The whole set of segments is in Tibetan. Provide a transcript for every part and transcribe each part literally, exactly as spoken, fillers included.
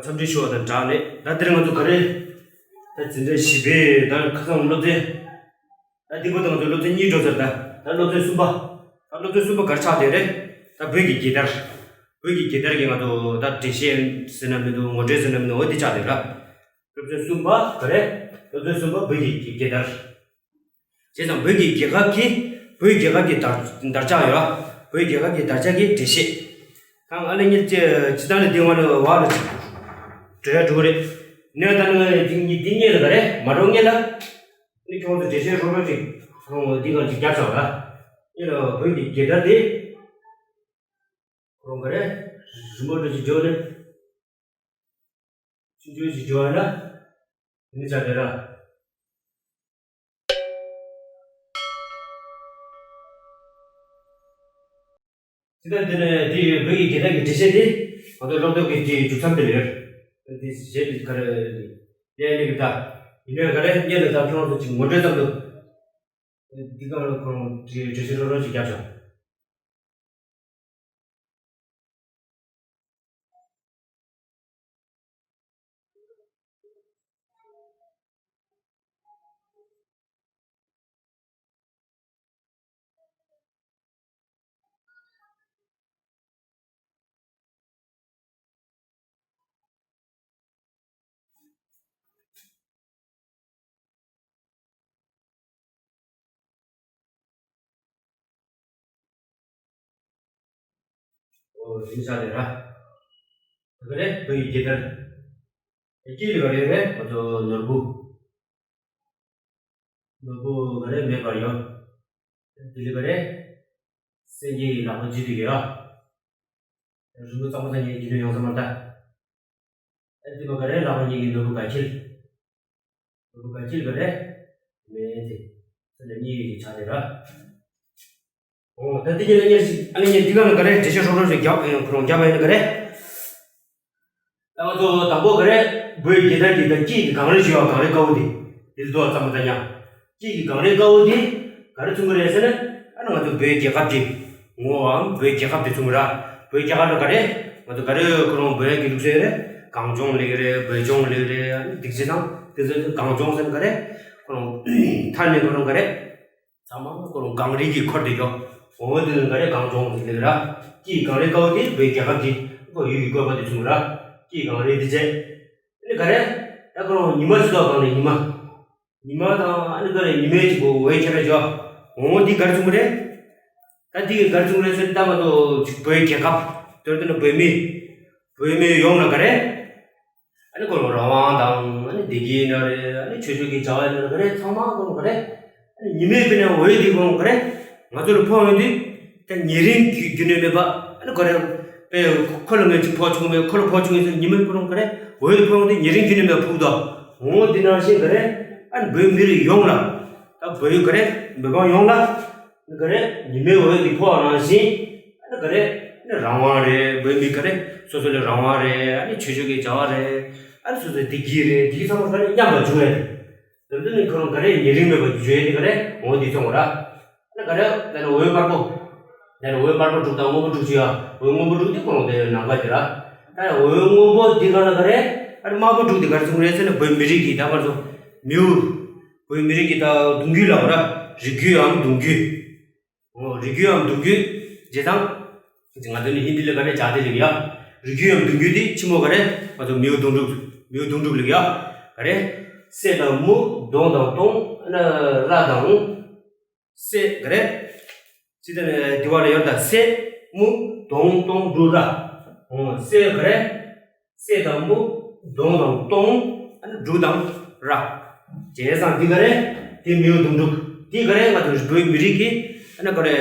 འཚམས་འདྲི་ཞུ་བ་དང་སྦྲགས་ནས། ད་འདིར་ང་ཚོ་ག་རེ། ད་འཛིན་གྲྭ་བཞི་པའི་ད་ཁ་སང་སློབ་ཚན། ད་འདི་བར་དུ་ང་ཚོ་སློབ་ཚན་གཉིས་འགྲོ་ཚར། ད་ད་སློབ་ཚན་གསུམ་པ། ད་སློབ་ཚན་གསུམ་པ་ག་རེ་ཆགས་བསྡད་རེད། ད་བོད་ཀྱི་རྒྱལ་དར། བོད་ཀྱི་རྒྱལ་དར་གྱི་ང་ཚོ་ད་འགྲེལ་བཤད་ཟེར་ན་མི་འདུག་ངོ་སྤྲོད་ཟེར་ན་མི་འདུག་འོ་འདི་ཆགས་བསྡད་ར། སློབ་ཚན་གསུམ་པ་ག་རེ། སློབ་ཚན་གསུམ་པ་བོད་ཀྱི་རྒྱལ་དར། བྱས་ཙང་བོད་ཀྱི་རྒྱལ་ཁབ་ཀྱི། བོད་རྒྱལ་ཁབ་ཀྱི་དར་དར་ལྕག་ཡོད། བོད་རྒྱལ་ཁབ་ཀྱི་དར་ལྕག་གི་འགྲེལ་བཤད། ཁང་ཨ་ལེ་གཉེར་ཅེ་ཅི་ད་ནི་དེ་ང་ནི་བ་རུ་ཅིག་འགྲོ་ཡ་འགྲོ་གི་རེད། ནས་ད་ནི་འདི་འདི་གཉེར་ལ་ག་རེ་མ་འགྲོ་གཉེར་ལ། ནི་ཁྱོད་ཚོ་འགྲེལ་བཤད་རོགས་རོགས་ཅིག་ཁང་འདི་གང་ཅིག་རྒྱབ་བཞག་ལ། ཨེ་ལ་བོད་ཀྱི་རྒྱལ་དར་དེ། ཁོ་རང་ག་རེ། རི་མོ་འདྲ་ཅིག་འཇོག་ནས། ཆུང་ཆུང་ཞིག་འཇོག་ཡ་ན། མི་ཆགས་དེ་ར། དེ་ལྟར་དེ་ནས་དེ་བོད་ཀྱི་རྒྱལ་དར་གྱི་འགྲེལ་བཤད་དེ། ང་ཚོ་སློབ་དེབ་ཀྱི་དེ་མཇུག་མཚམས་དེ་ལ་ཡོད། དེ་བཞེས་དེ་ག་རེ། ལས་ལས་ཀྱི་ད། ཡིན་ནའི་ག་རེ་སྙན་ལ་ད་ཁྱོད་ཚོ་ཅིག་ངོ་སྤྲོད་ཙམ་དུ། འདི་ག་ལ་ཁོ་རང་འགྲེལ་བཤད་རོགས་རོགས་ཅིག་རྒྱབ་བྱུང་། ཨོ་དེ་ཆ་ལས་ར། ད་ག་རེ་བོད་ཀྱི་རྒྱལ་དར། དཀྱིལ་ལ་ག་རེ་རེད་ང་ཚོ་ནོར་བུ། ནོར་བུ་ག་རེ་མེད་པར་ཡོད། དེ་ལ་ག་རེ། སེང་གེའི་ལག་པ་བརྗིད་དུ་ཡོད། རི་མོ་གཙང་མ་ད་ངས་རྒྱུས་ལོན་ཡོང་ས་མ་ད། ཨ་འདི་མ་ག་རེ་ལག་པ་གཉིས་ཀྱི་ནོར་བུ་དགའ་འཁྱིལ། ནོར་བུ་དགའ་འཁྱིལ་ག་རེ། མེད་དེ། ཚེ་ལ་གཉིས་ཡོད་ཀྱི་ཆ་དེ་ར། འོ་ད་འདི་གཉིས་ལ་གཉིས་ཤིག་ཨ་ནི་གཉིས་འདི་ག་ལ་ག་རེ་འགྲེལ་བཤད་ཧྲོབ་ཧྲོབ་ཞིག་རྒྱབ་ཨེ་ཁོ་རང་རྒྱབ་ཨེ་ནི་ག་རེ། ད་ང་ཚོ་དང་པོ་ག་རེ། བོད་རྒྱལ་དར་གྱི་ད་དཀྱིལ་གྱི་གངས་རི་ཞེས་པ་གངས་རི་དཀར་པོ་དེ། དེ་ལ་དུ་བ་ཙམ་པ་ད་ཉག་དཀྱིལ་གྱི་གངས་རི་དཀར་པོ་དེ། ག་རེ་མཚོན་གྱི་རེད་ཟེར་ན། ཨ་ནི་ང་ཚོ་བོད་རྒྱལ་ཁབ་ཀྱི། ངོ་བོའམ་བོད་རྒྱལ་ཁབ་དེ་མཚོན་གྱི་ར། བོད་རྒྱལ་ཁབ་ལ་ག་རེ། ང་ཚོ་ག་རེ་ཁོ་རང་བོད་ཀྱི་ལུགས་སྲོལ་རེད། གངས་ལྗོངས་ལེགས་རེད། བོད་ལྗོངས་ལེགས་རེད། ཨ་ནི་སྡིག་ཅི་དང་། དེ་ཚོ་གངས་ལྗོངས་ཟེར་ན་ག་རེ། ཁོ་རང་། མཐའ་ནས་ཁོ་རང་ག་རེ། ཚང་མ་ཁོ་རང་གངས་རི་གིས་འཁོར་བསྡད་ཀྱོག་འོ་དེ་ནི་ག་རེ་གངས་ལྗོངས་ཟེར་ལེ་ར། དཀྱིལ་གངས་རི་དཀར་པོ་དེ་བོད་རྒྱལ་ཁབ་ཀྱི་ཁོ་ཡུལ་གྱི་བཀོད་པ་དེ་མཚོན་ར། དཀྱིལ་གངས་རི་དེ་བྱས། ཨ་ནི་ག་རེ། ད་ཁོ་རང་ཉི་མ་ཅི་ཐོག་གངས་རི་ཉི་མ། ཉི་མ་དང་ཨ་ནི་ག་རེ་ཉི་མའི་གཅིག་པོ་འོད་ཁྱེར་ར་ཅོག་འོ་དེ་ག་རེ་མཚོན་གྱི་རེད། ད་དེ་ག་རེ་མཚོན་གྱི་རེད་ཟེར་ད་ང་ཚོ་གཅིག་བོད་རྒྱལ་ཁབ། དོན་དུ་ན་བོད་མི། བོད་མི་ཡོངས་ལ་ག་རེ། ཨ་ནི་ཁོ་རང་རང་དབང་དང་ཨ་ནི་བདེ་སྐྱིད་ན་རེ་ཨ་ནི་ཆོས་ཕྱོགས་ཀྱི་བྱ་བ་ན་རེ་ག་རེ་ཚང་མ་ཁོ་རང་ག་རེ། ཨ་ནི་ཉི་མའི་སྤུན་ནས་འོད་དེ་ཁོ་རང་ག་རེ། ང་ཚོ་ལ་ཕོག་ཡོང་དུས། ད་ཉེ་རིང་རྒྱུ་རྒྱུ་ནས་མེད་པ་ཨ་ནི་ག་རེ། པའི་ཁོ་ལ་ངས་ཅིག་ཕོག་ཆོག་མེད་ཁོ་ལ་ཕོག་ཆོག་ཡིན་ཟེར་ཉི་མའི་ཁོ་རང་ག་རེ། འོད་ཕོག་ཡོང་དུས་ཉེ་རིང་རྒྱུ་ནས་མེད་ཕུག་དོ། འོ་དེ་ནང་བཞིན་ག་རེ། ཨ་ནི་བོད་མི་རིགས་ཡོངས་ལ། ད་བོད་ཡུལ་ག་རེ། བོད་འབངས་ཡོངས་ལ། ག་རེ། ཉི་མའི་འོད་ཀྱི་ཕོག་པ་ནང་བཞིན། ཨ་ནི་ག་རེ། ཨ་ནི་རང་དབང་རེད། བོད་མི་ག་རེ། སོ་སོ་ལ་རང་དབང་རེད། ཨ་ནི་ཆོས་ཕྱོགས་ཀྱི་བྱ་བ་རེད། ཨ་ནི་སོ་སོའི་བདེ་སྐྱིད་རེད། འདི་ཚང་མ་ག་རེ་མཉམ་པ་བྱུང་ཡ་རེད། དེ་ཚོ་ནི་ཁོ་རང་ག་རེ་ཉེ་རིང་མེད་པ་བརྗོད་ཡ་དེ་ག་རེ་འོ་འདི་ཚོ་ར། ཨ་ནི་ག་རེ་ད་ནི་འོད་དམར་པོ། ད་ནི་འོད་དམར་པོ་དྲུག་དང་སྔོན་པོ་དྲུག་ཅིག་ཡ། འོད་སྔོན་པོ་དྲུག་དེ་ཁོ་རང་དེ་ནམ་མཁའ་དེ་ར། ད་ནི་འོད་སྔོན་པོ་འདི་ག་ལ་ག་རེ། ཨ་ནི་དམར་པོ་དྲུག་དེ་ག་རེ་གསུང་རེད་ཟེར་ན་བོད་མི་རིགས་ཀྱི་ད་ག་རེ་ཚོ། མིའུ། བོད་མི་རིགས་ཀྱི་ད་གདུང་རྒྱུད་ལ་ར། རིགས་རྒྱུད་འམ་གདུང་རྒྱུད། འོ་རིགས་རྒྱུད་འམ་གདུང་རྒྱུད། བྱས་ཙང་། ང་ཚོ་ནི་ཧིན་དི་ལ་ག་རེ་བྱ་དེ་ལེགས་ཡ། རིགས་རྒྱུད་འམ་གདུང་རྒྱུད་དེ་ཕྱི་མོ་ག་རེ། ང་ཚོ་མིའུ་གདུང་དྲུག་མིའུ་གདུང་དྲུག་ལེགས་ཡ། ག་རེ། སེ་དང་མུ། གདོང་དང་སྟོང་། ཨ་ནི་ར་དང་། སེ་ག་རེ། སྤྱི་དང་དེ་བ་ལ་ཡོད་ད་སེ། མུ། གདོང་སྟོང་འབྲུ་ར། འོ་སེ་ག་རེ། སེ་དང་མུ། གདོང་དང་སྟོང་། ཨ་ནི་འབྲུ་དང་ར། བྱས་ཙང་འདི་ག་རེ། དེ་མིའུ་གདུང་དྲུག་དེ་ག་རེ་ང་ཚོ་བོད་མི་རིགས་ཀྱི་ཨ་ནི་ག་རེ།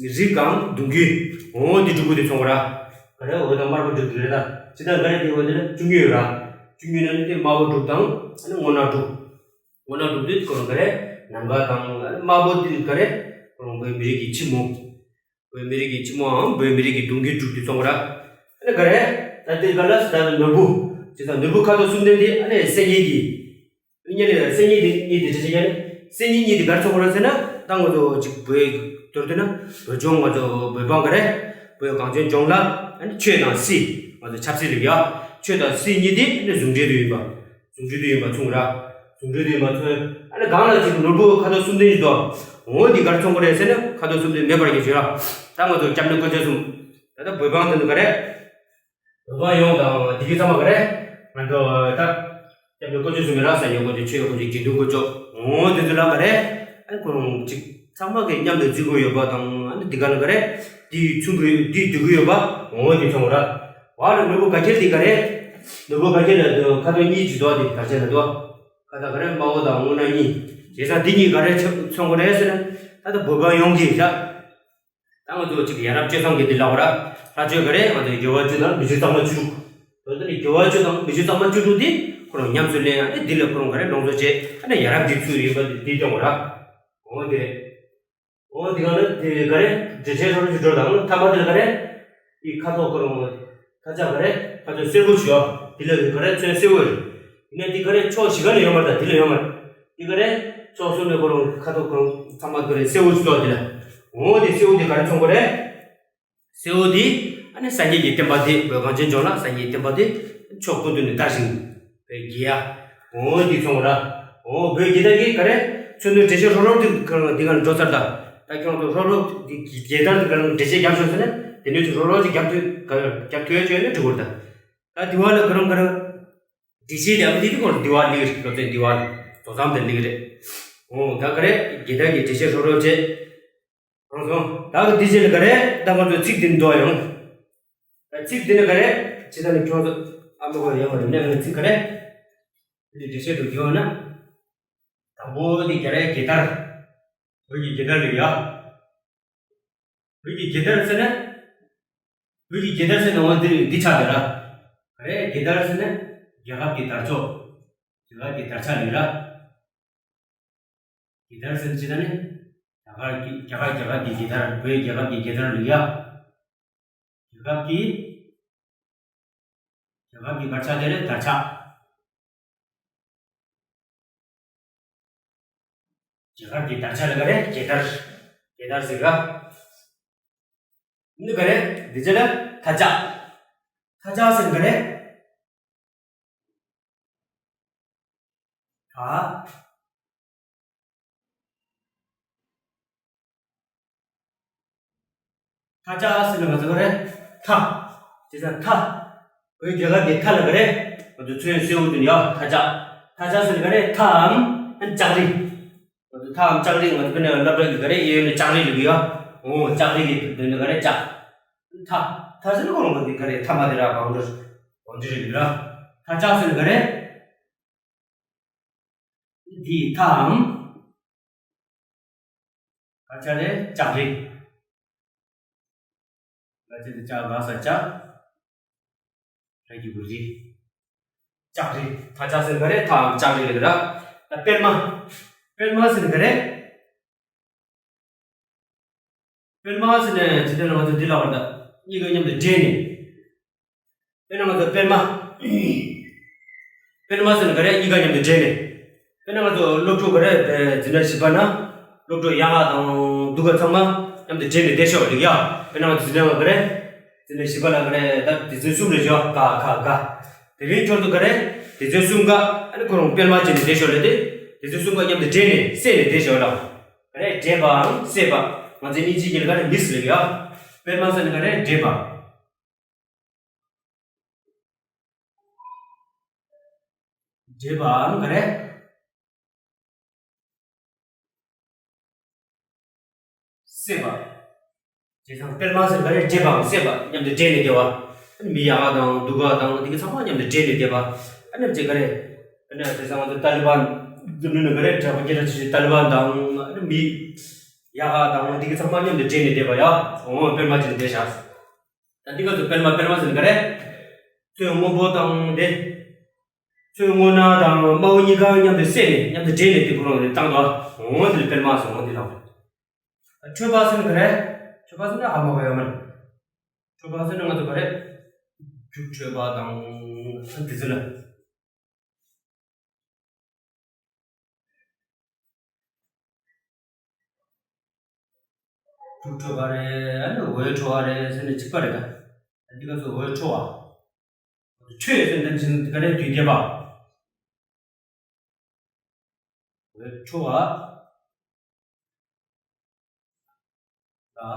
རིགས་གམ་གདུང་རྒྱུད། འོ་འདི་དྲུག་པོ་དེ་ཚོ་ག་ར། ག་རེ་འོད་དང་དམར་པོ་དྲུག་དེ་རེད་ད། ཇི་ལྟར་ག་རེ་དེ་འོད་དེ་ལ་བཅུ་གཉིས་ཡོད་ར། བཅུ་གཉིས་ན་ནི་དེ་དམར་པོ་དྲུག་དང་ཨ་ནི་སྔོ་ནག་དྲུག་སྔོ་ནག་དྲུག་དེ་ཁོ་རང་ག་རེ། ནམ་མཁའ་དང་ཨ་ནི་དམར་པོ་དེ་ག་རེ། ཁོ་རང་བོད་མི་རིགས་ཀྱི་ཕྱི་མོ། བོད་མི་རིགས་ཀྱི་ཕྱི་མོའམ་བོད་མི་རིགས་ཀྱི་གདུང་རྒྱུད་དྲུག་དེ་ཚོ་ག་ར། ཨ་ནི་ག་རེ། ད་དེ་ག་ལ་ཟེར་ད་ནོར་བུ། ཇི་ལྟར་ནོར་བུ་ཁ་དོག་གསུམ་ལྡན་དེ་ཨ་ནི་སེང་གེ་གི། སྙན་ལས་སེང་གེ་དེ་གཉིས་དེ་འདྲ་ཞིག་ཡ་ནི། སེང་གེ་གཉིས་དེ་ག་རེ་ཚོགས་པ་རེད་ཟེར་ན། ད་ང་ཚོ་གཅིག་བོད་མདོར་བསྡུ་ན། བོད་ལྗོངས་ང་ཚོ་བོད་འབངས་ག་རེ། བོད་གངས་ཅན་ལྗོངས་ལ་ཨ་ནི་ཆོས་དང་སྲིད་ང་ཚོ་ཆབ་སྲིད་ལེགས་ཡ། ཆོས་དང་སྲིད་གཉིས་དེ་ནི་ཟུང་འབྲེལ་དུ་ཡིན་པ། ཟུང་འབྲེལ་དུ་ཡིན་པ་མཚུངས་ར། ཟུང་འབྲེལ་དུ་ཡིན་པ་མཚུངས། ཨ་ནི་གང་ལ་ཅིག་ནོར་བུ་ཁ་དོག་གསུམ་ལྡན་ཞིག་འདུག་འོ་འདི་ག་རེ་མཚོན་གྱི་རེད་ཟེར་ན་ཁ་དོག་གསུམ་ལྡན་མེད་པར་ཡིན་ཞུ་ར། ད་ང་ཚོ་སྐྱབས་གནས་དཀོན་མཆོག་གསུམ། ད་ལྟ་བོད་འབངས་དེ་ཚོ་ག་རེ། བོད་འབངས་ཡོངས་དང་དེ་གའི་ཚང་མ་ག་རེ། ང་ཚོ་ད། སྐྱབས་གནས་དཀོན་མཆོག་གསུམ་མེད་ལ་སངས་རྒྱས་དཀོན་མཆོག་ཆོས་དཀོན་མཆོག་དགེ་འདུན་དཀོན་མཆོག་འོ་དེ་ཚོ་ལ་ག་རེ། ཨ་ཁོ་རང་ཅིག་ཚང་མ་གི་མཉམ་དུ་བརྩི་དགོས་ཡོད་པ་དང་ཨ་ནི་འདི་ག་ལ་ག་རེ། དེའི་མཚུན་དགོས་དེའི་འདུ་གི་ཡོད་པ་འོ་དེ་མཚོན་གོ་ར། བ་ལ་ནོར་བུ་ག་ཁྱེར་དེ་ག་རེ། ནོར་བུ་ག་ཁྱེར་ལ་དུ་ཁ་དོག་གཉིས་ཅིག་འདུག་དེ་ག་ཁྱེར་ལ་འདུག་ཁ་དོག་ག་རེ་དམར་པོ་དང་སྔོ་ནག་གཉིས། བྱས་ཙང་འདི་གཉིས་ག་རེ་མཚོན་གོ་རེད་ཟེར་ན། ད་ལྟ་བོད་པ་ཡོངས་ཀྱིས་ཤ། ད་ང་ཚོ་གཅིག་ཡ་རབས་སྤྱོད་བཟང་གི་འདི་ལ་འོ་ར། ལྷ་ཆོས་ག་རེ་ང་ཚོ་དགེ་བ་བཅུ་དང་མི་ཆོས་གཙང་མ་བཅུ་དྲུག་འོ་ད་ནི་དགེ་བ་བཅུ་དང་མི་ཆོས་གཙང་མ་བཅུ་དྲུག་འདི་ཁོ་རང་ཉམས་སུ་ལེན་ཡ་ནི་འདི་ལ་ཁོ་རང་ག་རེ་ལོངས་སུ་སྤྱད་ཨ་ནི་ཡ་རབས་ཀྱི་ཚུལ་ཡིན་པ་འདི་འདི་སྟོན་འོ་ར། འོ་དེ་རེད། འོ་འདི་ག་ནི་དེ་ག་རེ་འགྲེལ་བཤད་ཧྲོ་རུ་ཞུ་འགྲོ་དང་ཐ་མ་དེ་ལ་ག་རེ། འདི་ཁ་དོག་ཁོ་རང་ཐ་ཆ་ག་རེ་ཁ་དོག་སེར་པོ་ཞུ་ཡ། འདི་ལ་ག་རེ་ཚོན་སེར་པོ་རེད། ཡིན་ན་འདི་ག་རེ་ཕྱོགས་བཞི་ག་ནས་ཡོང་བ་རེད་ད་འདི་ལ་ཡོང་བ་རེད། འདི་ག་རེ། ཕྱོགས་གསུམ་ནས་ཁོ་རང་ཁ་དོག་ཁོ་རང་ཚང་མ་ག་རེ་སེར་པོ་ཞིག་འདུག་འདི་ལ། འོ་དེ་སེར་པོ་དེ་ག་རེ་མཚོན་གོ་རེད། སེར་པོ་དེ་ཨ་ནི་སངས་རྒྱས་ཀྱི་བསྟན་པ་དེ་བོད་གངས་ཅན་ལྗོངས་ལ་སངས་རྒྱས་བསྟན་པ་དེ་ཕྱོགས་ཀུན་ཏུ་ནས་དར་ཞིང་བོད་རྒྱལ་ཡ། འོ་དེ་མཚོན་གོ་ར། འོ་བོད་རྒྱལ་དར་གྱི་ག་རེ་མཚོན་དོན་འགྲེལ་བཤད་ཧྲོ་རོ་དེ་ག་རང་དེ་ག་རང་འགྲོ་ཚར་ད། ད་ཁྱོད་ཚོ་ཧྲོ་རོ་དེ་རྒྱལ་དར་དེ་ག་རང་འགྲེལ་བཤད་རྒྱབ་ཤོག་ཟེར་ན་དེ་ནས་ཚོ་ཧྲོ་རོ་ཅིག་རྒྱབ་ཐུབ་ག་རྒྱབ་ཐུབ་ཡ་བྱོས་ནས་འགྲོ་གོ་ར་ད། ད་དེ་བ་ལ་ག་རང་ག་རང་། འགྲེལ་བཤད་ལ་འདི་དུས་ཁོང་འདི་བ་ལིག་རེད། སློབ་ཚན་འདི་བ་ལ་དོ་ཙམ་དེ་ལིག་རེད། འོ་ད་ག་རེ་རྒྱལ་དར་གྱི་འགྲེལ་བཤད་ཧྲོ་རོ་བྱས། རང་སོང་ད་གི་འདི་བྱས་ལ་ག་རེ་ད་ང་ཚོ་ཚིག་འདི་འདོགས་ཡོང་། ད་ཚིག་འདི་ནི་ག་རེ་ཇི་ལྟར་ནི་ཁྱོད་ཚོ་ཨ་མ་གོ་ཡོད་མ་རེད་ནས་ང་ཚིག་ག་རེ། འདི་འགྲེལ་བཤད་དུ་འགྱུར་ན། དང་པོ་འདི་ག་རེ་རྒྱལ་དར། བོད་ཀྱི་རྒྱལ་དར་ལིག་ཡ། བོད་ཀྱི་རྒྱལ་དར་ཟེར་ན། བོད་ཀྱི་རྒྱལ་དར་ཟེར་ན་འོ་འདི་འདི་ཆགས་འདུག་ར། ག་རེ་རྒྱལ་དར་ཟེར་ན། རྒྱལ་ཁབ་ཀྱི་དར་ལྕོག་རྒྱལ་ཁབ་ཀྱི་དར་ཆ་ལིག་ར། རྒྱལ་དར་ཟེར་ན་ཅི་ལྟར་ནི། རྒྱ་གར་གྱི་རྒྱ་གར་རྒྱལ་ཁབ་ཀྱི་རྒྱལ་དར་བོད་རྒྱལ་ཁབ་ཀྱི་རྒྱལ་དར་ལིག་ཡ། རྒྱལ་ཁབ་ཀྱི། རྒྱལ་ཁབ་ཀྱི་དར་ཆ་དེ་རེད་དར་ཆ། རྒྱལ་ཁབ་ཀྱི་དར་ཆ་ལ་ག་རེ་རྒྱལ་དར། རྒྱལ་དར་ཟེར་ག་འདི་ག་རེ་འདི་ཆ་ལ་ཐ་ཆ། ཐ་ཆ་ཟེར་ག་རེ། ཐ། ཐ་ཆ་ཟེར་ན་ང་ཚོ་ག་རེ། ཐ། ཅི་ཟེར་ཐ། བོད་རྒྱལ་ཁབ་ཀྱི་ཐ་ལ་ག་རེ། ང་ཚོ་ཚོན་སེར་པོ་དེ་ནི་ཡ་ཐ་ཆ། ཐ་ཆ་ཟེར་ན་ག་རེ་ཐའམ། ལྕགས་རི། ང་ཚོ་ཐའམ་ལྕགས་རི་ང་ཚོ་ཕ་ནས་སློབ་གྲྭ་གི་ག་རེ་གཡས་གཡོན་ནས་ལྕགས་རི་ལབ་ཡ། འོ་ལྕགས་རི་གི་དོན་དུ་ག་རེ་ལྕགས། ཐ། ཐ་ཟེར་ན་ཁོ་རང་གི་ག་རེ་ཐ་མ་དེ་ར་བང་འདུར། བང་འདུར་རི་ལབ་ཡ། ཐ་ཆ་ཟེར་ན་ག་རེ། འདི་ཐའམ། ཁ་ཆ་ལས་ལྕགས་རི། ལ་ཆེ་དེ་ལྕགས་ལ་ས་ལྕགས། ར་གི་གུ་རི། ལྕགས་རི། ཐ་ཆ་ཟེར་ག་རེ་ཐའམ་ལྕགས་རི་ལབ་ར། ད་པད་མ། པད་མ་ཟེར་ག་རེ། པད་མ་ཟེར་ནས་ཇི་ལྟར་ང་ཚོ་འདི་ལ་བར་ད་གཉིས་ཀ་མཉམ་དུ་འདྲེས་ནས། དཔེར་ན་ང་ཚོ་པད་མ། པད་མ་ཟེར་ནས་ག་རེ་གཉིས་ཀ་མཉམ་དུ་འདྲེས་ནས། དཔེར་ན་ང་ཚོ་སློབ་ཕྲུག་ག་རེ་འཛིན་གྲྭ་བཞི་པ་ན། སློབ་ཕྲུག་ཡ་ང་དང་དུ་ག་ཚང་མ་མཉམ་དུ་འདྲེས་ནས་བསྡད་ཤོག་ལེགས་ཡ། དཔེར་ན་ང་ཚོ་འཛིན་གྲྭ་ང་ག་རེ། འཛིན་གྲྭ་བཞི་པ་ལ་ག་རེ་ད་སྡེ་ཚན་གསུམ་རེ་ཞོག་ག་ཁ་ག་དེ་རིང་ཁྱོད་ཚོ་ག་རེ། སྡེ་ཚན་གསུམ་ཀ་ཨ་ནི་ཁོ་རང་པད་མ་བྱས་ནས་བསྡད་ཤོག་ལེ་དེ། སྡེ་ཚན་གསུམ་ཀ་མཉམ་དུ་འདྲེས་ནས་བསྲེས་ནས་བསྡད་ཤོག་ལ། ག་རེ་འདྲེས་པའམ་བསྲེས་པ། ང་ཚོའི་སྙིང་རྗེ་གཉིས་ལ་ག་རེ་མིགས་ལེགས་ཡ། པད་མ་ཟེར་ནས་ག་རེ་འདྲེས་པ། འདྲེས་པའམ་ག་རེ། བསྲེས་པ། བྱས་ཙང་པད་མ་ཟེར་ག་རེ་འདྲེས་པའམ་བསྲེས་པ་མཉམ་དུ་འདྲེས་ནས་བསྡད་པ། མི་ཡ་ང་དང་དུ་ག་དང་དེ་ག་ཚང་མ་མཉམ་དུ་འདྲེས་ནས་བསྡད་པ། ཨ་ནི་བྱས་ག་རེ། ཨ་ནི་བྱས་ཙང་ང་ཚོ་ཏཱ་ལི་བན། འཛམ་གླིང་ནང་ག་རེ་དྲག་པོ་སྐད་གྲགས་ཆེ་ཤོས་ཏཱ་ལི་བན་དང་ཨ་ནི་མི། ཡ་ང་དང་དེ་ག་ཚང་མ་མཉམ་དུ་འདྲེས་ནས་བསྡད་པ་ཡ། འོ་པད་མ་བྱས་ནས་བསྡད་ཤག་ད་འདི་ག་ཚོ་པད་མ་པད་མ་ཟེར་ནི་ག་རེ། ཚོན་སྔོན་པོ་དང་དེ། ཚོན་སྔོ་ནག་དང་དམར་པོ་གཉིས་ཀ་མཉམ་དུ་བསྲེས་ནས་མཉམ་དུ་འདྲེས་ནས་དེ་ཁོ་རང་ནས་བཏང་དོ། འོ་དེ་ལ་པད་མ་ཟེར་འོ་དེ་ལ། ཁྲོས་པ་ཟེར་ནི་ག་རེ། ཁྲོས་པ་ཟེར་ནི་ཧ་མ་གོ་ཡོད་མ་རེད། ཁྲོས་པ་ཟེར་ནི་ང་ཚོ་ག་རེ། རྒྱུག་ཁྲོས་པ་དང་དེ་ཚོ་ལ། དུག་ཁྲོ་བ་རེད། ཨ་ནི་འོད་ཁྲོ་བ་རེད་ཟེར་ནས་གཅིག་པ་རེད་ད། འདི་ག་ཚོ་འོད་ཁྲོ་བ། འཕྲོས་ཟེར་ན་ཅི་ག་རེ་དུས་འདས་པ། འོད་འཕྲོ་བ། ལ།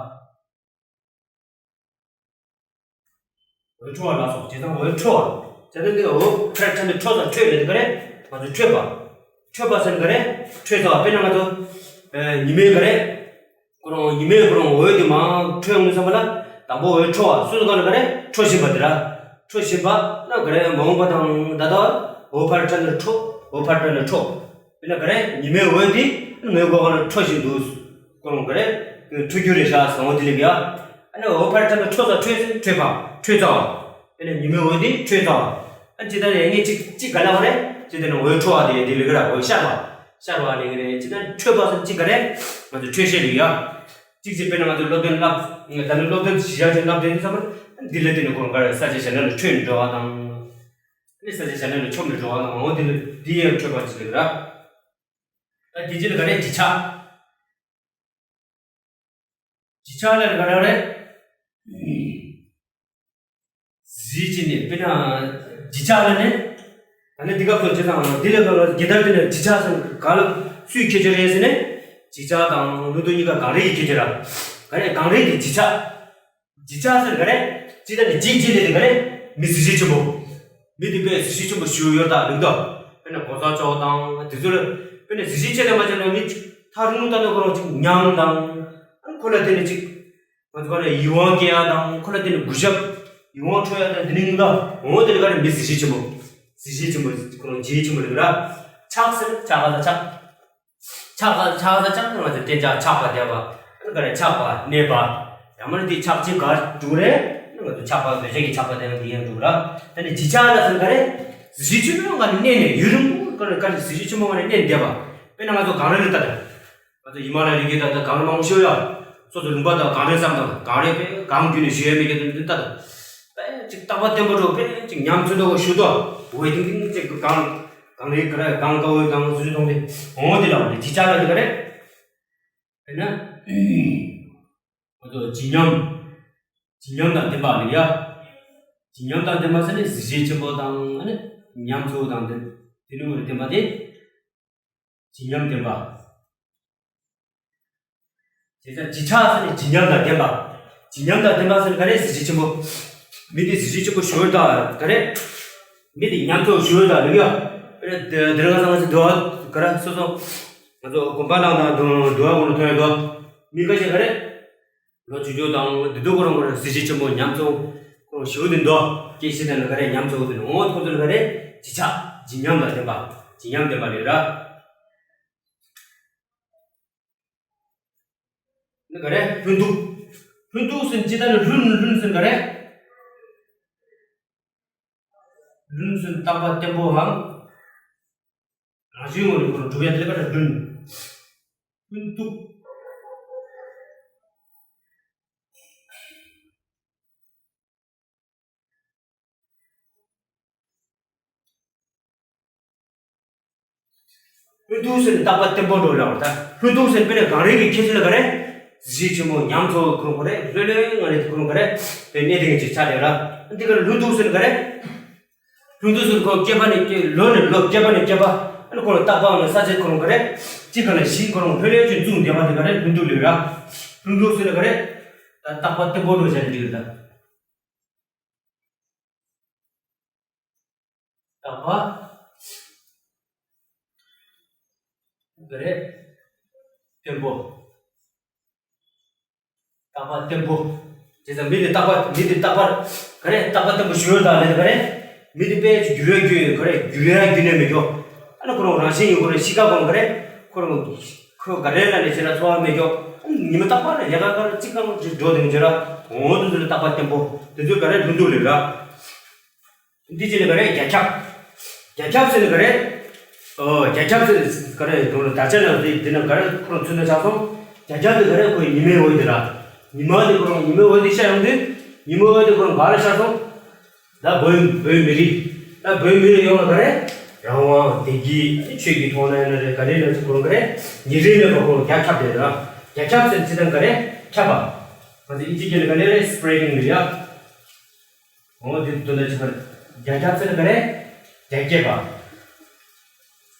འོད་འཕྲོ་བ་ལ་སོགས་བྱས་ཙང་འོད་འཕྲོ་བ། བྱས་ཙང་འདི་འོད་ཕར་ཕྲ་ནི་འཕྲོ་ས་འཕྲོས་ལས་འདི་ག་རེ། ང་ཚོ་འཕྲོས་པ། འཕྲོས་པ་ཟེར་ནི་ག་རེ། འཕྲོས་ཚར་བ། དཔེར་ན་ང་ཚོ། ཨེ། ཉི་མའི་ག་རེ། ཁོ་རང་ཉི་མའི་ཁོ་རང་འོད་དེ་མར་འཕྲོས་ཡོང་དུས་ཙམ་པ་ལ། དང་པོ་འོད་འཕྲོ་བ། སོ་སོ་ག་ལ་ག་རེ། འཕྲོ་བཞིན་པ་དེ་ར། འཕྲོ་བཞིན་པ་ན་ག་རེ། མ་འོངས་པ་དང་ད་ལྟ་འོད་ཕར་ཕྲ་ནི་འཕྲོ། འོད་ཕར་ཕྲ་ནི་འཕྲོ། དཔེར་ན་ག་རེ། ཉི་མའི་འོད་དེ་ངའི་སྒོ་ཁ་ལ་འཕྲོ་བཞིན་འདུག་ཁོ་རང་ག་རེ། འཕྲོ་རྒྱུ་རེད་ཤག་ཟེར་འོ་དེ་ལེགས་ཡ། ཨ་ནི་འོད་ཕར་ཕྲ་ནི་འཕྲོ་ས་འཕྲོས་ཟེར་འཕྲོས་པ། འཕྲོས་ཚར་བ། དེ་ནས་ཉི་མའི་འོད་དེ་འཕྲོས་ཚར་བ། ཨ་ཇི་ལྟར་ཡང་ངས་གཅིག་གཅིག་ག་ལ་བ་རེད། ཇི་ལྟར་ན་འོད་འཕྲོ་བ་དེ་ཡང་དེ་ལེགས་ར། འོད་ཤར་བ། ཤར་བ་ལེགས་རེད། ཇི་ལྟར་འཕྲོས་པ་ཟེར་གཅིག་ག་རེད། ང་ཚོ་འཕྲོས་བཤད་ལེགས་ཡ། གཅིག་གཅིག་དཔེར་ན་ང་ཚོ་སློབ་སྟོན་བསླབ། ད་ནི་སློབ་སྟོན་གཞི་བཞག་ཅིག་བསླབ་དེ་ཡིན་ཙམ་པ། འདི་ལས་དེ་ནི་ཁོ་རང་ག་རེ་ས་ཆ་གཞན་ལ་འཕྲོས་ནས་འགྲོ་བ་དང་། ནི་ས་ཆ་གཞན་ལ་མཆོང་ནས་འགྲོ་བ་དང་འོ་དེ་ལ་འདི་ཡང་འཕྲོས་པ་གཅིག་ལེགས་ར། ད་དེ་རྗེས་ལ་ག་རེ། བརྗིད་ཆགས། བརྗིད་ཆགས་ལ་ག་རེ་རེད། གཟི་བརྗིད་ནི་དཔེར་ན་བརྗིད་ཆགས་ལ་ནི། ད་ནི་འདི་སྐབས་སུ་བྱས་ཙང་འདི་ལས་ཀ་ལ་རྒྱལ་དར་དེ་ནི་བརྗིད་ཆགས་སམ་ག་ལ་སུའི་ཁྱད་ཆོས་རེད་ཟེར་ནས། བརྗིད་ཆགས་དང་ལྷུན་སྡུག་གཉིས་ཀ་གང་རེ་ཡི་ཁྱད་ཆོས་ར། ག་རེ། གང་རེ་དེ་བརྗིད་ཆགས། བརྗིད་ཆགས་ཟེར་ག་རེ། ཅི་ལྟར་ནི་བརྗིད་བརྗིད་ལས་དེ་ག་རེ། མི་གཟི་བརྗིད་ཆེན་པོ། མི་དེ་དཔེ་གཟི་བརྗིད་ཆེན་པོ་ཞིག་ཡོད་ད་ལུགས་ད། དཔེར་ན་གོང་ས་མཆོག་དང་དེ་ཚོ་ལ། དཔེར་ན་གཟི་བརྗིད་ཆེ་དང་མ་ཆེ་ན་མི་ཐག་རིང་ལུགས་ལྟ་ན་ཁོ་རང་ཅིག་ཉམས་དང་། ཨ་ཁོ་ལ་དེ་ནི་ཅིག་ང་ཚོ་ག་རེ། ཡིད་དབང་སྐྱེ་ཡ་དང་། ཁོ་ལ་དེ་ནི་གུས་ཞབས། ཡིད་དབང་འཕྲོག་ཡ་དང་། དེ་ནི་ངུ་ད། འོ་དེ་ནི་ག་རེ། མི་གཟི་བརྗིད་ཆེན་པོ། གཟི་བརྗིད་ཆེན་པོ། ཁོ་རང་བརྗིད་ཆེན་པོ་རེད་ར། ཆགས་ཟེར་ཆགས་ལ་ཆགས། ཆགས་པ། ཆགས་པ། ཆགས་པ་ང་ཚོ་གཏན་ཆགས་ཆགས་པ་བསྡད་པ། ཨ་ནི་ག་རེ། ཆགས་པ་གནས་པ། ཡང་མ་ནི་དེ་ཆགས་ཆེན་ག་འགྲོ་རེད། ང་ཚོ་ཆགས་པ་འདོད་ཆགས་ཀྱི་ཆགས་པ་དེ་ཡང་དེ་ཡང་འགྲོ་ར། ད་ནི་བརྗིད་ཆགས་ལ་ཟེར་ག་རེ། གཟི་བརྗིད་ཆེན་པོ་ང་ནི་གནས་ནས་ཡུན་རིང་པོ་ག་རེ་ག་རེ་གཟི་བརྗིད་ཆེན་པོ་ང་ནི་གནས་བསྡད་པ། དཔེར་ན་ང་ཚོ་གངས་རི་ལ་ལྟ་དང་། ང་ཚོ་ཧི་མ་ལ་ཡའི་རི་རྒྱུད་དང་གངས་རི་མང་པོ་ཤོད་ཡ། སོ་སོ་ལུང་པ་དང་གངས་རི་བསམ་དང་། གངས་རི་དཔེ་གངས་བརྒྱུད་ནས་བཞུད་ཡ་མེད་ཀྱི་དུ་འདི་ལྟ་དང་། དཔེ་ཅིག་རྟག་པ་བརྟན་པོ་འགྲོ། དཔེ་ཅིག་ཉམས་ཚོད་འདྲ་བོ་ཞུ་དོ། འོད་ཐིང་ཐིང་ཅིག་གངས། གངས་རིའི་ག་རེ། གངས་དཀར་པོའི་དང་སུ་ཞིག་མཐོང་སྟེ། འོ་དེ་ལ་འོ་དེ་བརྗིད་ཆགས་ལ་དེ་ག་རེ། དཔེར་ན། ང་ཚོ་བརྗིད་ཉམས། བརྗིད་ཉམས་དང་ལྡན་པ་ལ་ཡ། བརྗིད་ཉམས་དང་ལྡན་པ་ཟེར་ནས་གཟི་བརྗིད་ཆེན་པོ་དང་ཨ་ནི་ཉམས་ཚོད་དང་ལྡན། དེ་ནི་ངོ་ནས་ལྡན་པ་དེ། བརྗིད་ཉམས་ལྡན་པ། བྱས་ཙང་བརྗིད་ཆགས་ཟེར་ནས་བརྗིད་ཉམས་དང་ལྡན་པ། བརྗིད་ཉམས་དང་ལྡན་པ་ཟེར་ནས་ག་རེ། གཟི་བརྗིད་ཆེན་པོ། མི་དེ་གཟི་བརྗིད་ཆེན་པོ་ཞུ་ཡོད་ད་ག་རེ། མི་དེ་ཉམས་ཚོད་ཞུ་ཡོད་ད་ལུགས་ཡ། དཔེར་ན་དེ་དེ་རིང་ཁ་སང་ང་ཚོ་འདུལ་བ་ག་རེ་སོ་སོ། ང་ཚོ་དགོན་པ་ནང་དང་འདུལ་བ་ཁོ་ན་ཐོན་ཡོད་དོ། མི་འགའ་ཞིག་ག་རེ། ལོ་བཅུ་བཅུ་དང་དེ་དུས་ཁོ་རང་ཁོ་རང་གཟི་བརྗིད་ཆེན་པོ་ཉམས་ཚོད་ཁོ་རང་ཞུ་དེ་འདུག་སྐད་ཆ་དེ་ནི་ག་རེ། ཉམས་ཚོད་དེ་ནི་འོ་ཁོ་ཚོ་ལ་ག་རེ། བརྗིད་ཆགས། བརྗིད་ཉམས་དང་ལྡན་པ། བརྗིད་ཉམས་ལྡན་པ་ལེགས་ར། ནི་ག་རེ། ལྷུན་སྡུག་ལྷུན་སྡུག་ཟེར་ཇི་ལྟར་ནི་ལྷུན་ལྷུན་ཟེར་ག་རེ། ལྷུན་ཟེར་རྟག་པ་བརྟན་པོའམ། རང་བཞིན་ངོ་ནས་ཁོ་རང་གྲུབ་ཡ་དེ་ལ་ག་རེ། ལྷུན། ལྷུན་སྡུག་ལྷུན་སྡུག་ཟེར་ནས་རྟག་པ་བརྟན་པོ་འགྲོ་ལ་བར་ཐལ། ལྷུན་སྡུག་ཟེར་དཔེར་ན་གངས་རི་གི་ཁྱད་ཆོས་ལ་ག་རེ། གཟི་བརྗིད་ཆེན་པོ་ཉམས་ཚོད་ཁོ་རང་ག་རེ། ལྷོད་ལྷོད་ངང་ནས་ཁོ་རང་ག་རེ། དེ་གནས་དེ་ངས་ཅིག་ཆགས་ཡོད་ར། འདི་ག་རེ། ལྷུན་སྡུག་ཟེར་ན་ག་རེ། ལྷུན་སྡུག་ཟེར་ཁོ་སྐྱེས་པ་ནས་སྐྱེས། ལོ་ནས་ལོ། བསྐལ་པ་ནས་བསྐལ་པ། ཨ་ནི་ཁོ་རང་རྟག་པའམ་ནི་ས་ཆ་ཁོ་རང་ག་རེ། གཅིག་ག་ལ་གཞི་ཁོ་རང་ལྷོད་ལྷོད་ཅིག་བཙུགས་བསྡད་པ་དེ་ག་རེ། ལྷུན་སྡུག་ལེགས་ར། ལྷུན་སྡུག་ཟེར་ན་ག་རེ། ད་རྟག་པ་བརྟན་པོ་འགྲོ་བྱས་ནས་འགྲིག་རེད་ད། རྟག་པ། ག་རེ། བརྟན་པོ། རྟག་པ་བརྟན་པོ། བྱས་ཙང་མི་དེ་རྟག་པ། མི་དེ་རྟག་པར་ག་རེ། རྟག་པ་བརྟན་པོ་ཞུ་ཡོད་ད་ལེ་ག་རེ། མི་དེ་དཔེ་ཅིག་འགྱུར་བའི་རྒྱུ་ག་རེ། འགྱུར་བའི་རྒྱུ་ནས་མེད་ཀྱོ། ཨ་ནི་ཁོ་རང་རང་བཞིན་ཡིན་ཁོ་རེ། གཤིས་ཀ་ཁོ་རང་ག་རེ། ཁོ་རང་ཁོ་ག་རེ་ལ་ནས་བྱས་ན་ཚོར་བ་མེད་ཀྱོ། ཨ་ནི་ཉི་མ་རྟག་པར་ལས་ཀ་ག་རེ་གཅིག་གང་ཅིག་འགྲོ་དེ་མི་བྱེད་ར། འོ་དེ་ཚོ་ལ་རྟག་པ་བརྟན་པོ། དེ་ཚོ་ག་རེ། ལྷུན་སྡུག་ལེགས་ར། འདི་བྱས་ནས་ག་རེ། རྒྱ་ཁྱབ། རྒྱ་ཁྱབ་ཟེར་ནས་ག་རེ། ཨོ། རྒྱ་ཁྱབ་ཟེར་ག་རེ། དོན་ལ་དར་ཆ་ནང་དེ་འདི་ནང་ག་རེ་ཁོ་རང་ཚུད་ན་ཆགས་སོང་། རྒྱ་ཁྱབ་དེ་ག་རེ། ཁོའི་ཉི་མའི་འོད་དེ་ར། ཉི་མ་དེ་ཁོ་རང་ཉི་མའི་འོད་དེ་ཤར་ཡོང་དུས། ཉི་མའི་འོད་དེ་ཁོ་རང་ག་རེ་ཤར་སོང་། ད་བོད་བོད་མི་རིགས། ད་བོད་མི་རིགས་ཡོངས་ལ་ག་རེ། རང་དབང་བདེ་སྐྱིད་ཆོས་ཀྱི་ཐོག་ན་ཡིན་ན་རེད། ག་རེ་ལ་ཁོ་རང་ག་རེ། ཉིན་རེ་ལ་ཁོ་རང་རྒྱ་ཁྱབ་དེ་ར། རྒྱ་ཁྱབ་ཟེར་ཅི་དང་ག་རེ། ཁྱབ་པ། ང་ཚོ་ཨིན་ཇི་སྐད་ལ་ག་རེ་རེད། སི་པི་རེ་ཌིང་རེད་ཡ། འོ་དེ་དོན་དག་ཅི་ཕར། རྒྱ་ཁྱབ་ཟེར་ན་ག་རེ། རྒྱ་སྐྱེད་པ།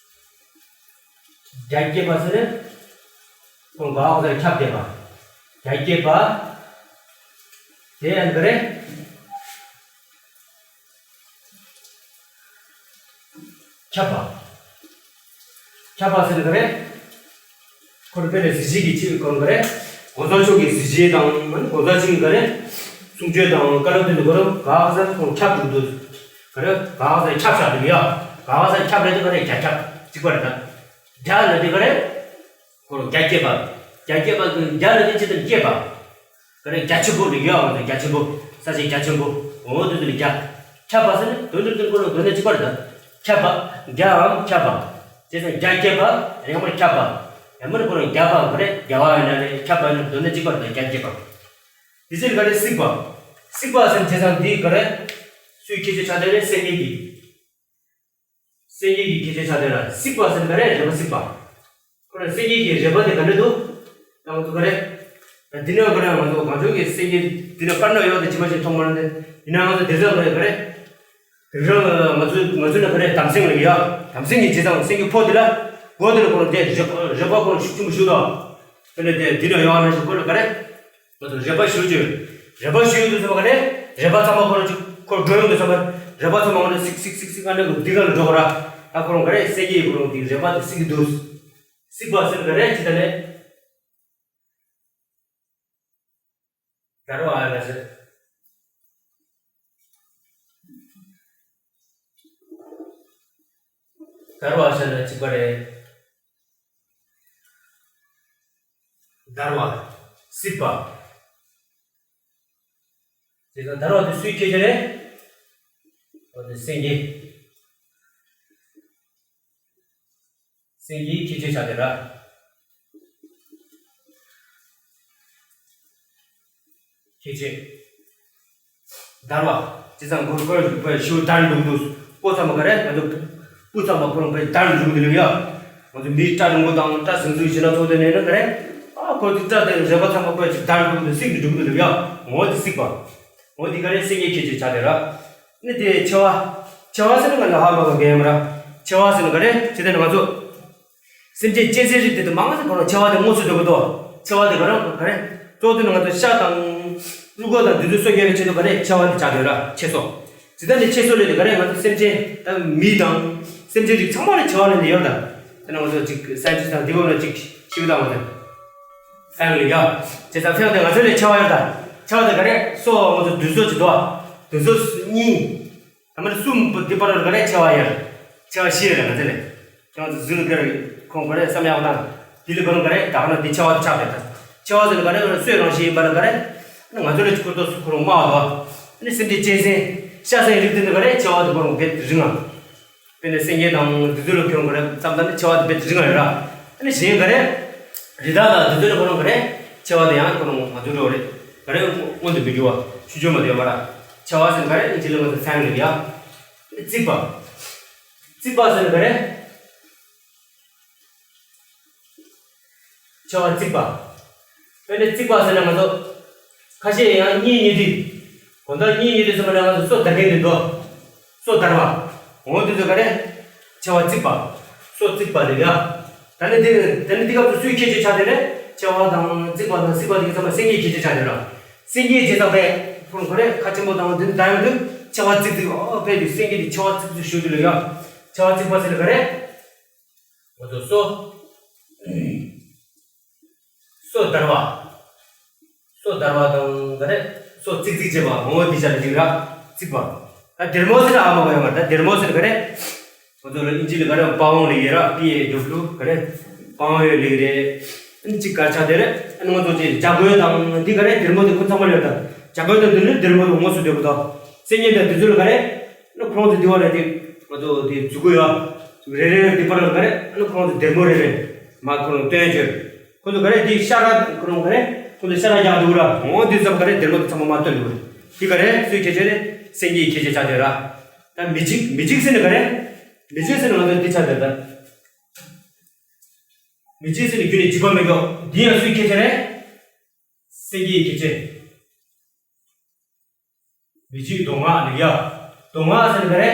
རྒྱ་སྐྱེད་པ་ཟེར་ན། ཁོང་ག་བ་ཟེར་ཁྱབ་བསྡད་པ། རྒྱ་སྐྱེད་པ། དེ་ཡང་ག་རེ། ཁྱབ་པ། ཁྱབ་པ་ཟེར་ན་ག་རེ། ཁོ་རང་དཔེ་ལ་གཟི་བརྗིད་ཀྱི་ཆེད་ཁོ་རང་ག་རེ། གོང་ས་མཆོག་གི་གཟི་བརྗིད་དང་གོང་ས་མཆོག་གི་ག་རེ། གསུང་ཆོས་དང་བཀའ་སློབ་དེ་ཚོ་ཁོ་རང་ག་ས་ཁོང་ཁྱབ་འགྲོ་འདུག་ག་རེ་ག་ས་ཁྱབ་བཞག་འདུག་ཡ། ག་ས་ཁྱབ་རེད་དེ་ག་རེ་རྒྱ་ཁྱབ་གཅིག་པ་རེད་ད། རྒྱ་ལ་དེ་ག་རེ། ཁོ་རང་རྒྱ་སྐྱེད་པ། རྒྱ་སྐྱེད་པ་དང་རྒྱ་ལ་དེ་ཅི་དང་སྐྱེད་པ། ག་རེ་རྒྱ་ཆེན་པོ་ལ་ཡོད་འོང་དང་རྒྱ་ཆེན་པོ། ས་ཆེན་རྒྱ་ཆེན་པོ། འོང་དུས་དུ་ལ་རྒྱ། ཁྱབ་པ་ཟེར་ན་དོན་དུ་དོན་ཁོ་ལ་དོན་དུ་གཅིག་པ་རེད་ད། ཁྱབ་པ། རྒྱའམ་ཁྱབ་པ། བྱས་ཙང་རྒྱ་སྐྱེད་པ། ཡང་མར་ཁྱབ་པ། ཡང་མར་ཁོ་ལ་རྒྱ་པ་ག་རེ་རྒྱ་བ་ཡིན་ན་རེད་ཁྱབ་པ་ཡིན་ན་དོན་དུ་གཅིག་པ་རེད་ད་རྒྱ་སྐྱེད་པ། དེ་ཕྱིར་ག་རེ་སྲིད་པ། སྲིད་པ་ཟེར་ན་བྱས་ཙང་འདི་ག་རེ། སུའི་ཁྱད་ཆོས་ཆགས་དེ་རེད་སེམས་ཉིད་ཀྱི། སེམས་ཉིད་ཀྱི་ཁྱད་ཆོས་ཆགས་དེ་ར་སྲིད་པ་ཟེར་ན་ག་རེ་རེད་པ་སྲིད་པ། ཁོ་རང་སེམས་ཉིད་ཀྱི་རེད་པ་དེ་ག་འདྲ་འདུག་ད་ང་ཚོ་ག་རེ། འདི་ནས་ག་རེ་ང་ཚོ་གང་བྱུང་གི་སེམས་ཉིད་འདི་ནས་དཀར་ནག་ཡོད་དེ་ཇི་མ་ཇི་མཐོང་མ་ནས་འདི་ནས་ང་ཚོ་དེ་ཚོ་ག་རེ་ག་རེ། དེང་སང་ང་ཚོ་ང་ཚོ་ནས་ག་རེ་དམ་སེམས་ལ་ཡ། དམ་སེམས་ཀྱི་རྗེས་དང་སེམས་ཀྱི་ཕོ་དེ་ལ། སྒོ་དེ་ལ་ཁོ་རང་དེ་རེད་པ་རེད་པ་ཁོ་རང་ཤུགས་ཆེན་པོ་ཞུགས་དང་། དེ་ནས་དེ་འདི་ནས་ཡོང་བ་ནས་ཤུགས་ཁོ་ལ་ག་རེ། ང་ཚོ་རེད་པ་ཞུ་རྒྱུ། རེད་པ་ཞུ་ཡོང་དུས་ཙམ་པ་ག་རེ། རེད་པ་ཚང་མ་ཁོ་རང་ཅིག་ཁོ་འགྲོ་ཡོང་དུས་ཙམ་པ། རེད་པ་ཚང་མ་ཁོ་རང་སིག་སིག་སིག་སིག་ཨ་འདྲ་གི་འདི་ག་ལ་འགྲོ་ག་ར། ད་ཁོ་རང་ག་རེ་སེ་གི་ཁོ་རང་དེ་རེད་པ་དེ་སིག་གི་འདུག་སིག་པ་ཟེར་ག་རེ་ཅི་ད་ནས། དར་བ་ལ་ཟེར། དར་བ་ཟེར་ན་གཅིག་པ་རེད། དར་བ། སྲིད་པ། དེ་དང་དར་བ་དེ་སུའི་ཁྱད་ཆོས་རེད། འོ་དེ་སེང་གེ། སེང་གེའི་ཁྱད་ཆོས་ཆགས་དེ་ར། ཁྱད་ཆོས། དར་བ། དེ་ཚང་གུར་གུར་གུར་ཤུ་དར་འདུག་འདུག་སྤུ་ཚང་མ་ག་རེ་ང་ཚོ། སྤུ་ཚང་མ་ཁོ་རང་པའི་དར་འདུག་འདུག་ཡ། ང་ཚོ་མི་སྐྲ་རིང་པོ་དང་སྐྲ་སིང་སིང་བྱས་ན་ཚོགས་དེ་ནས་ན་ག་རེ། ཨ་ཁོ་ཚོ་སྐྲ་དེ་རེད་པ་ཚང་མ་པའི་དར་འདུག་འདུག་སིང་འདུག་འདུག་ཡ། ངོ་དེ་སྲིད་པ། འོ་འདི་ག་རེ་སེང་གེའི་ཁྱད་ཆོས་ཆགས་དེ་ར། ནི་དེ་མཆེ་བ། མཆེ་བ་ཟེར་ན་ང་ལ་ཧ་མ་གོ་གེ་ཡམ་ར། མཆེ་བ་ཟེར་ན་ག་རེ་ཇི་ལྟར་ང་ཚོ། སེམས་ཅན་གཅན་གཟན་རིགས་དེ་དུ་མང་ཟེར་གོ་ར་མཆེ་བ་དེ་དངོས་སུ་འདོད་པ་དོ། མཆེ་བ་དེ་ག་ར་ག་རེ། གཙོ་དོན་ང་ཚོ་ཤ་དང་། རུས་ཁོག་དང་དེ་ཚོ་གསོ་རྒྱུ་བའི་ཆེད་དུ་ག་རེ་མཆེ་བ་དེ་ཆགས་དེ་ར་མཆེ་སོ། ཇི་ལྟར་ནི་མཆེ་སོ་ལས་དེ་ག་རེ་ང་ཚོ་སེམས་ཅན་དང་མི་དང་། སེམས་ཅན་རིགས་ཚང་མ་ལ་མཆེ་བ་ལས་དེ་ཡོད་ད། དེ་ན་ང་ཚོ་ཅིག་སའེན་ཊིསི་དང་འདི་བོ་ལ་ཅིག་ཤིག་དང་ང་ཚོ། ཧྥེང་ལི་ཡ། བྱས་ཙང་ཧྥེང་དེ་ང་ཚོ་ལས་ཆེ་བ་ཡོད་ད། ཆེ་བ་དེ་ག་རེ་སོ་ང་ཚོ་དུད་སོ་ཅིག་དོ། དུད་སོ་གཉིས། ད་མར་གསུམ་པོ་འདི་པར་ག་རེ་ཆེ་བ་ཡོད། ཆེ་བ་བཞི་ཡོད་ང་ཚོ་ལས། ཁྱེད་ང་ཚོ་ཟིན་ག་རེ་ཁོང་ག་རེ་བསམ་ཡག་དང་། དེ་ལས་པར་ག་རེ་ད་ག་ན་འདི་ཆེ་བ་དེ་ཆགས་རེད་ད། ཆེ་བ་དེ་ལ་ག་རེ་ག་རེ་སོའི་རང་བཞིན་ཡིན་པ་ལ་ག་རེ། ང་ཚོ་ལས་ཁོ་ཏོ་སུ་ཁོ་རང་མ་བ་དོ། ནི་སེམས་ཅན་གཅན་གཟན། ཤ་ཟན་རིགས་དེ་འདི་ག་རེ་ཆེ་བ་དེ་ཁོ་རང་བེད་རིང་ང་། དཔེར་ན་སེང་གེ་དང་དེ་ཚོ་ལ་ཁྱོད་ག་རེ་བསམ་ད་ནི་ཆེ་བ་དེ་དཔེ་རིང་ཡོད་ར། ཨ་ནི་གཞན་ག་རེ། རི་དྭགས་དང་དེ་ཚོ་ལ་ཁོ་རང་ག་རེ་ཆེ་བ་དེ་ཡང་ཁོ་རང་ང་ཚོ་འགྲོ་རེད། ག་རེ་མངོན་དུ་མི་འགྱུར་བ་ཆུ་སྐྱོན་མ་དེ་ཡོད་མ་ར། ཆེ་བ་ཟེར་ག་རེ་ཨིན་ཇི་ལ་ང་ཚོ་ཧྥེང་ལི་ཡ། ཨ་ནི་རྩིག་པ། རྩིག་པ་ཟེར་ག་རེ། ཆེ་བ་རྩིག་པ། དཔེར་ན་རྩིག་པ་ཟེར་ན་ང་ཚོ། ཁ་ཤས་ཡང་གཉིད་ཉལ་དུས། དགོང་དག་གཉིད་ཉལ་དུས་ཙམ་པ་ལ་ང་ཚོ་སོ་དར་མཁན་དེ་འདུག་སོ་དར་བ། འོ་དེ་ཚོ་ག་རེ། ཆེ་བ་རྩིག་པ། སོ་རྩིག་པ་རེད་ཡ། ད་ནི་དེ་ད་ནི་དེ་སྐབས་སུ་སུའི་ཁྱད་ཆོས་ཆགས་དེ་རེད། ཆེ་བ་དང་རྩིག་པ་དང་རྩིག་པ་དེ་གི་ཚང་མ་སེང་གེའི་ཁྱད་ཆོས་ཆགས་དེ་ར། སེང་གེའི་རྗེས་ཚང་པས་ཁོང་ག་རེ་ཁ་ཆེན་པོ་དང་དེ་ནི་ད་ཡོང་དུས་ཆེ་བ་རྩིག་རྩིག་ཨོ་ཕེབས་དུས་སེང་གེ་དེ་ཆེ་བ་རྩིག་རྩིག་ཞུ་དུས་ལ་ཡ། ཆེ་བ་རྩིག་པ་ཟེར་ལ་ག་རེ། ང་ཚོ་སོ། སོ་དར་བ། སོ་དར་བ་དང་ག་རེ། སོ་ཙིག་ཙིག་བྱེད་པ་ངོ་བོ་འདི་ཆ་ལ་ཅིག་ར། ཙིག་པ། ད་སྡེར་མོ་ཟེར་ན་ཨ་མ་གོ་ཡོང་བ་ད་སྡེར་མོ་ཟེར་ག་རེ། ང་ཚོ་ལ་ཨིན་ཇི་ལ་ག་རེ་པ་ཝང་ལ་ཡེ་ར་པི་ཨེ་ཌབ་ལུ་ག་རེ། པ་ཝང་ཡོད་ལེགས་རེད། ཨིན་ཇི་གར་ཆ་དེ་རེད། ཨ་ནི་ང་ཚོ་ཅིག་ཇ་གོས་དང་འདི་ག་རེ་སྡེར་མོ་དེ་ཁོ་ཚང་མ་ཡོད་ད། ཇ་གོས་དང་འདི་ནི་སྡེར་མོ་དང་ངོ་སུ་སྡོད་པ་ད། སེང་གེ་དང་དེ་ཚོ་ལ་ག་རེ། ཨ་ནི་ཁོང་ཚོ་འདི་བ་རེད་དེ། ང་ཚོ་དེ་མཛུ་གུ་ཡོད། རེ་རེ་རེ་འདི་པར་ལ་ག་རེ། ཨ་ནི་ཁོང་ཚོ་སྡེར་མོ་རེ་རེ། མ་ཁོ་རང་སྟོན་བྱོས། ཁོ་ཚོ་ག་རེ་འདི་ཤ་ར་ཁོ་རང་ག་རེ། ཁོ་ཚོ་ཤ་ར་རྒྱག་འདུག་ར། འོ་འདི་ཚོ་ག་རེ་སྡེར་མོ་དེ་ཚང་མ་མ་སྟོན་འདུག་ར། འདི་ག་རེ་སུའི་ཁྱད་ཆོས་རེད། སེང་གེའི་ཁྱད་ཆོས་ཆགས་བསྡད་ར། ད་མི་འཇིགས་མི་འཇིགས་ཟེར་ནི་ག་རེ། མི་འཇིགས་ཟེར་ནི་ང་ཚོ་འདི་ཆགས་བསྡད་ད། མི་འཇིགས་ཟེར་ནི་རྒྱུ་ནི་འཇིགས་པ་མེད་མཁན། འདི་ཡང་སུའི་ཁྱད་ཆོས་རེད། སེང་གེའི་ཁྱད་ཆོས། མི་འཇིགས་མདོ་སྔགས་ལེགས་ཡ། མདོ་སྔགས་ཟེར་ནི་ག་རེ།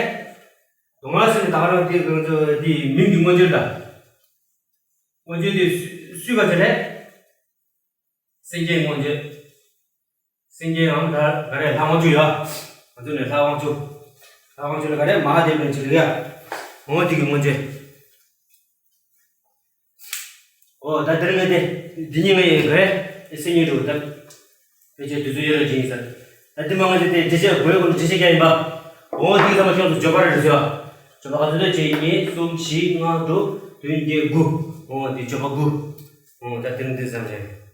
མདོ་སྔགས་ཟེར་ནི་ད་ག་རང་དེ་ང་ཚོ་དེའི་མིང་གི་མངོན་བརྗོད་ད། མངོན་བརྗོད་དེ་སུ་སུས་ག་ཚོད་རེད། སེང་གེའི་མངོན་བརྗོད། སེང་གེའམ་ད་ག་རེ་ལྷ་དབང་ཕྱུག་ཡ། ང་ཚོ་ནས་ལྷ་དབང་ཕྱུག་ལྷ་དབང་ཕྱུག་ལ་ག་རེ་མ་ཧཱ་དེ་བ་ནས་ཅི་ལ་ཡ། འོ་དེ་གི་མངོན་བརྗོད། ཨོ་ད་དེ་རིང་ངས་དེ་འདི་གཉིས་ངས་ཡིན་ག་རེ་ཨེ་སེ་གཉིས་འགྲོ་ད། ཕལ་ཆེར་དུས་ཚོད་ཡོད་ར་ཅིག་ཡིན་ས། ད་དེ་མ་ང་ཚོ་དེ་འགྲེལ་བཤད་དགོས་དགོས་འགྲེལ་བཤད་རྒྱག་ཡིན་པ། ཨོ་དེ་ཚང་མ་ཤོག་ཚོ་བརྗོད་པ་ར་རེད་ཟེར་བ། བརྗོད་པ་ག་ཚོད་ད་བྱེད་གཉིས་གསུམ་བཞི་ལྔ་དྲུག་བདུན་བརྒྱད་དགུ། ཨོ་དེ་བརྗོད་པ་དགུ། ཨོ་ད་དེ་རིང་འདི་ཙམ་རེད།